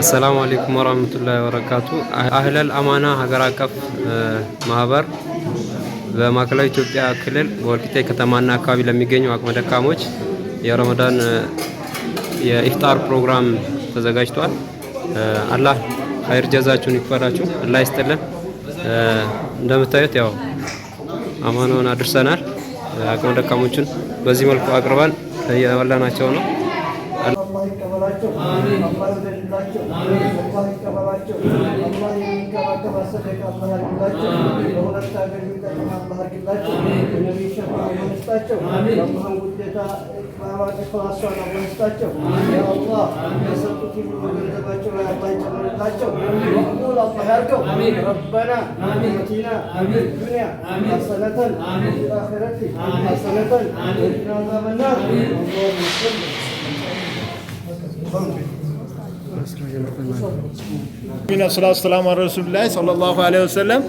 السلام عليكم ورحمة الله وبركاته። አህለል አማና ሀገር አቀፍ ማህበር በማዕከላዊ ኢትዮጵያ ክልል በወልቂጤ ከተማና አካባቢ ለሚገኙ አቅመ ደካሞች የረመዳን የኢፍጣር ፕሮግራም ተዘጋጅቷል። አላህ ኸይር ጀዛችሁን ይክፈላችሁ፣ አላህ ይስጥልን። እንደምታዩት ያው አማናውን አድርሰናል። አቅመ ደካሞችን በዚህ መልኩ አቅርበን እያበላናቸው ነው። አላህ ይቀበላቸው፣ አላህ ይውደድላቸው፣ አላህ ይቀበላቸው። አላህ የሚንከባከብ ሰደቃ አላህ ያድርግላቸው። ለሁለት ሀገር የሚጠቅም አላህ ያድርግላቸው። የነቢይ ሸፋ አላህ ይስጣቸው። የአላህን ውዴታ ኢኽላሷን አላህ ይስጣቸው። ያ አላህ፣ የሰጡት ሁሉ በገንዘባቸው ላይ አላህ ይጨምርላቸው። መቅቡል አላህ ያድርገው። ربنا آتنا في الدنيا حسنة وفي الآخرة حسنة وقنا عذاب النار። اللهم صل الصلاة والسلام على رسول الله صلى الله عليه وسلم።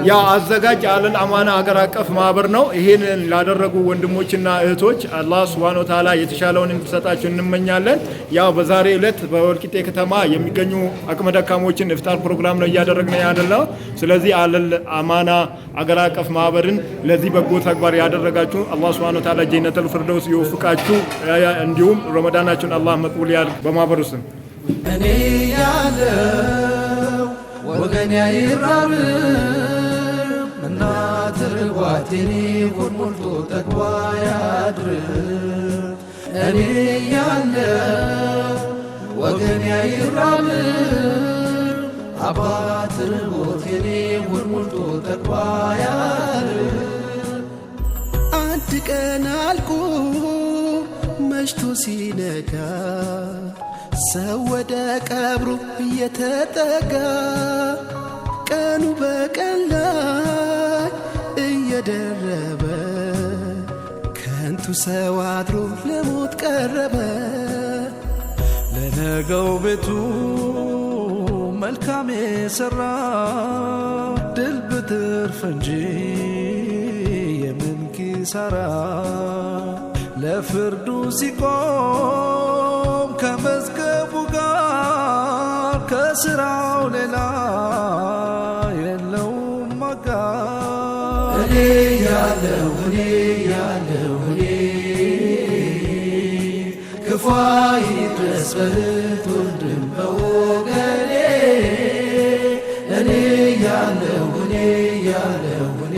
ያ አዘጋጅ አለል አማና ሀገር አቀፍ ማህበር ነው። ይህንን ላደረጉ ወንድሞችና እህቶች አላህ سبحانه وتعالى የተሻለውን እንዲሰጣቸው እንመኛለን። ያው በዛሬ ዕለት በወልቂጤ ከተማ የሚገኙ አቅመ ደካሞችን ኢፍጣር ፕሮግራም ነው እያደረግን ያለነው። ስለዚህ አለል አማና አገር አቀፍ ማህበርን ለዚህ በጎ ተግባር ያደረጋችሁ አላህ سبحانه وتعالى ጀነተል ፊርደውስ ይወፍቃችሁ፣ እንዲሁም ረመዳናችሁን አላህ መቅቡል ያድርግ በማህበሩ ስም። እኔ ያለው ወገን አይራብ፣ እናት ርቧት የኔ ሆድ ሞልቶ ጠግቧ ያድር። እኔ ያለው ወገን አይራብ፣ አባት ርቦት የኔ ሆድ ሞልቶ ጠግቧ ያድር። አንድ ቀን አልቆ መሽቶ ሲነጋ፣ ሰው ወደ ቀብሩ እየተጠጋ፣ ቀኑ በቀን ላይ እየደረበ፣ ከንቱ ሰው አድሮ ለሞት ቀረበ። ለነገው ቤቱ መልካም የሰራ ድል ብትርፍ እንጂ የምን ኪሳራ፣ ለፍርዱ ሲቆም ከመዝገቡ ጋር ከስራው ሌላ የለውም አጋር። እኔ ያለው፣ እኔ ያለው፣ እኔ ክፉ አይድረስ በእህት ወንድም በወገኔ። እኔ ያለው፣ እኔ ያለው፣ እኔ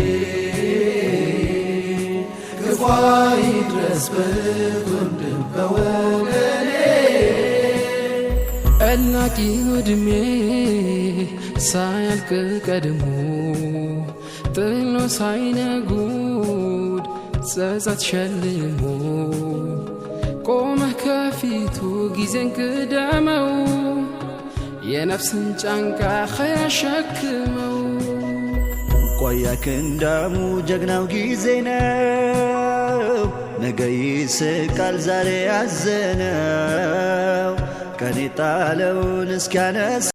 ክፉ አይድረስ በእህት ወንድም በወገኔ። ዕላቂ ዕድሜ ሳያልቅ ቀድሞ፣ ጥሎ ሳይነጉድ ጸጸት ሸልሞ፣ ቆመህ ከፊቱ ጊዜን ቅደመው፣ የነፍስን ጫንቃ ኸይር አሸክመው። ቆያ ክንዳሙ ጀግናው ጊዜ ነው። ነገ ይስቃል ዛሬ ያዘነው፣ ቀን የጣለውን እስኪያነሳ።